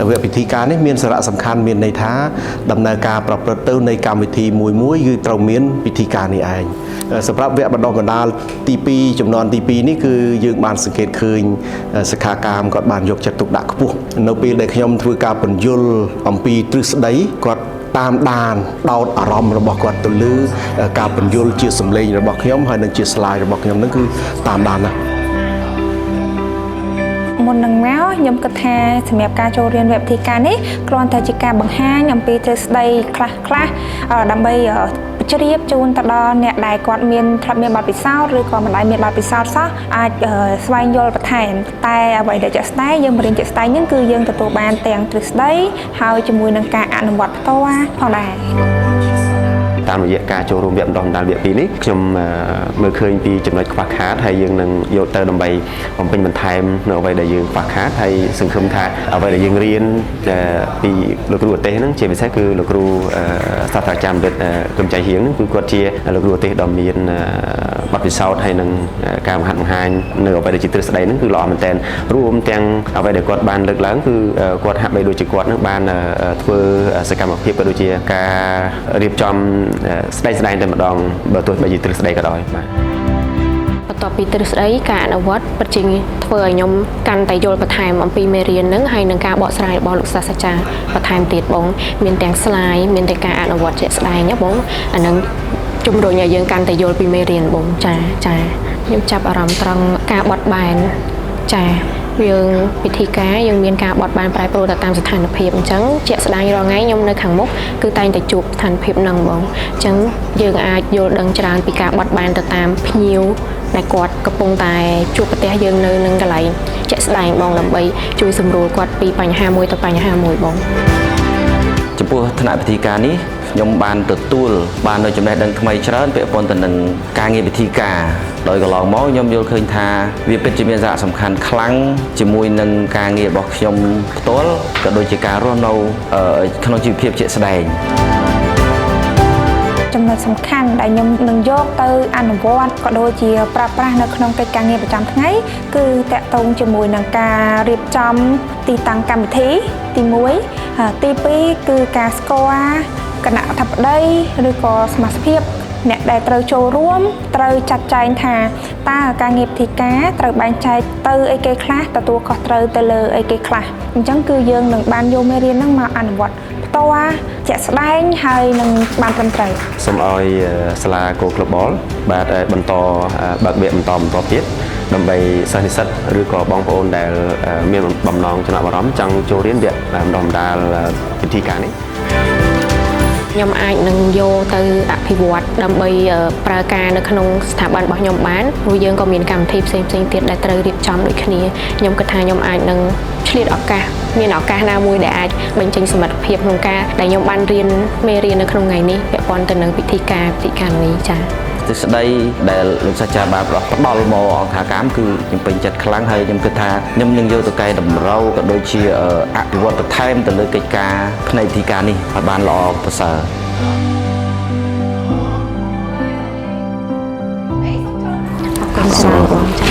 វគ្គពិធីការនេះមានសារៈសំខាន់មានន័យថាដំណើរការប្រព្រឹត្តទៅនៃកម្មវិធីមួយមួយគឺត្រូវមានពិធីការនេះឯងសម្រាប់វគ្គបណ្ដុះបណ្ដាលទី2ចំនួនទី2នេះគឺយើងបានសង្កេតឃើញសិក្ខាកាមគាត់បានយកចិត្តទុកដាក់ខ្ពស់នៅពេលដែលខ្ញុំធ្វើការពន្យល់អំពីទ្រឹស្ដីគាត់តាមដានដោតអារម្មណ៍របស់គាត់ទៅលើការពន្យល់ជាសម្លេងរបស់ខ្ញុំហើយនិងជា slide របស់ខ្ញុំនឹងគឺតាមដានណាស់ មុននឹងមកខ្ញុំគិតថាសម្រាប់ការចូលរៀនវគ្គពិធីការនេះគ្រាន់តែជាការបង្ហាញអំពីទ្រឹស្ដីខ្លះខ្លះអឺដើម្បីអឺជ្រាបជូនទៅដល់អ្នកដែលគាត់មានធ្លាប់មានបទពិសោធន៍ឬក៏មិនដែលមានបទពិសោធន៍សោះអាចអឺស្វែងយល់បន្ថែមតែអ្វីដែលជាក់ស្ដែងយើងមករៀនជាក់ស្ដែងហ្នឹងគឺយើងទទួលបានទាំងទ្រឹស្ដីហើយជាមួយនឹងការអនុវត្តផ្ទាល់ផងដែរ តាមរយៈការចូលរួមវគ្គបណ្ដុះបណ្ដាលវគ្គ2នេះខ្ញុំអឺមើលឃើញពីចំណុចខ្វះខាតហើយយើងនឹងយកទៅដើម្បីបំពេញបន្ថែមនៅអ្វីដែលយើងខ្វះខាតហើយសង្ឃឹមថាអ្វីដែលយើងរៀនអឺពីលោកគ្រូឧទេសហ្នឹងជាពិសេសគឺលោកគ្រូអឺសាស្ត្រាចារ្យបណ្ឌិតអឺគឹមចៃហៀងហ្នឹងគឺគាត់ជាលោកគ្រូឧទេសដ៏មានអឺបទពិសោធន៍ហើយនឹងការបង្ហាត់បង្ហាញនៅអ្វីដែលជាទ្រឹស្ដីហ្នឹងគឺល្អមែនទែនរួមទាំងអ្វីដែលគាត់បានលើកឡើងគឺគាត់ហាក់បីដូចជាគាត់ហ្នឹងបានធ្វើសកម្មភាពក៏ដូចជាការរៀបចំស្ដែងស្ដែងតែម្ដងបើទោះបីជាទ្រឹស្ដីក៏ដោយបាទ បន្ទាប់ពីទ្រឹស្ដីការអនុវត្តពិតជាធ្វើឲ្យខ្ញុំកាន់តែយល់បន្ថែមអំពីមេរៀនហ្នឹងហើយនឹងការបកស្រាយរបស់លោកសាស្ត្រាចារ្យបន្ថែមទៀតបង មានទាំង slide មានទាំងការអនុវត្តជាក់ស្ដែងណាបងអាហ្នឹងជំរុញឲ្យយើងកាន់តែយល់ពីមេរៀនបងចាចាខ្ញុំចាប់អារម្មណ៍ត្រង់ការបត់បែនចាយើងពិធីការយើងមានការបត់បែនប្រែប្រួលទៅតាមស្ថានភាពអញ្ចឹងជាក់ស្ដែងរាល់ថ្ងៃខ្ញុំនៅខាងមុខគឺតែងតែជួបស្ថានភាពហ្នឹងបងអញ្ចឹងយើងអាចយល់ដឹងច្រើនពីការបត់បែនទៅតាមភ្ញៀវដែលគាត់កំពុងតែជួបប្រទះយើងនៅនឹងកន្លែងជាក់ស្ដែងបងដើម្បីជួយសម្រួលគាត់ពីបញ្ហាមួយទៅបញ្ហាមួយបង ចំពោះថ្នាក់ពិធីការនេះខ្ញុំបានទទួលបាននៅចំណេះដឹងថ្មីច្រើនពាក់ព័ន្ធទៅនឹងការងារពិធីការដោយកន្លងមកខ្ញុំយល់ឃើញថាវាពិតជាមានសារៈសំខាន់ខ្លាំងជាមួយនឹងការងាររបស់ខ្ញុំផ្ទាល់ក៏ដូចជាការរស់នៅអឺក្នុងជីវភាពជាក់ស្ដែង ចំណុចសំខាន់ដែលខ្ញុំនឹងយកទៅអនុវត្តក៏ដូចជាប្រើប្រាស់នៅក្នុងកិច្ចការងារប្រចាំថ្ងៃគឺតាក់ទងជាមួយនឹងការរៀបចំទីតាំងកម្មវិធីទី1ហើយទី2គឺការស្គាល់គណៈអធិបតីឬក៏សមាជិកអ្នកដែលត្រូវចូលរួមត្រូវចាត់ចែងថាតើការងារពិធីការត្រូវបែងចែកទៅអីគេខ្លះទទួលខុសត្រូវទៅលើអីគេខ្លះអញ្ចឹងគឺយើងនឹងបានយកមេរៀនហ្នឹងមកអនុវត្តផ្ទាល់ជាក់ស្ដែងហើយនឹងបានត្រឹមត្រូវ សូមឲ្យសាលា Go Global បាទបន្តបើកវគ្គបន្តបន្តទៀតដើម្បីសិស្សនិស្សិតឬក៏បងប្អូនដែលមានបំណងចំណាប់អារម្មណ៍ចង់ចូលរៀនវគ្គបណ្ដុះបណ្ដាលពិធីការនេះ ខ្ញុំអាចនឹងយកទៅអភិវឌ្ឍដើម្បីប្រើការនៅក្នុងស្ថាប័នរបស់ខ្ញុំបានព្រោះយើងក៏មានកម្មវិធីផ្សេងៗទៀតដែលត្រូវរៀបចំដូចគ្នាខ្ញុំគិតថាខ្ញុំអាចនឹងឆ្លៀតឱកាសមានឱកាសណាមួយដែលអាចបញ្ចេញសមត្ថភាពក្នុងការដែលខ្ញុំបានរៀនមេរៀននៅក្នុងថ្ងៃនេះពាក់ព័ន្ធទៅនឹងពិធីការពិធីការនេះចា៎ ទ្រឹស្ដីដែលលោកសាស្ត្រាចារ្យបានផ្ដល់មកអង្គការកម្មគឺខ្ញុំពេញចិត្តខ្លាំងហើយខ្ញុំគិតថាខ្ញុំនឹងយកទៅកែតម្រូវក៏ដូចជាអភិវឌ្ឍបន្ថែមទៅលើកិច្ចការផ្នែកពិធីការនេះឲ្យបានល្អប្រសើរ អរគុណច្រើនបងចា៎។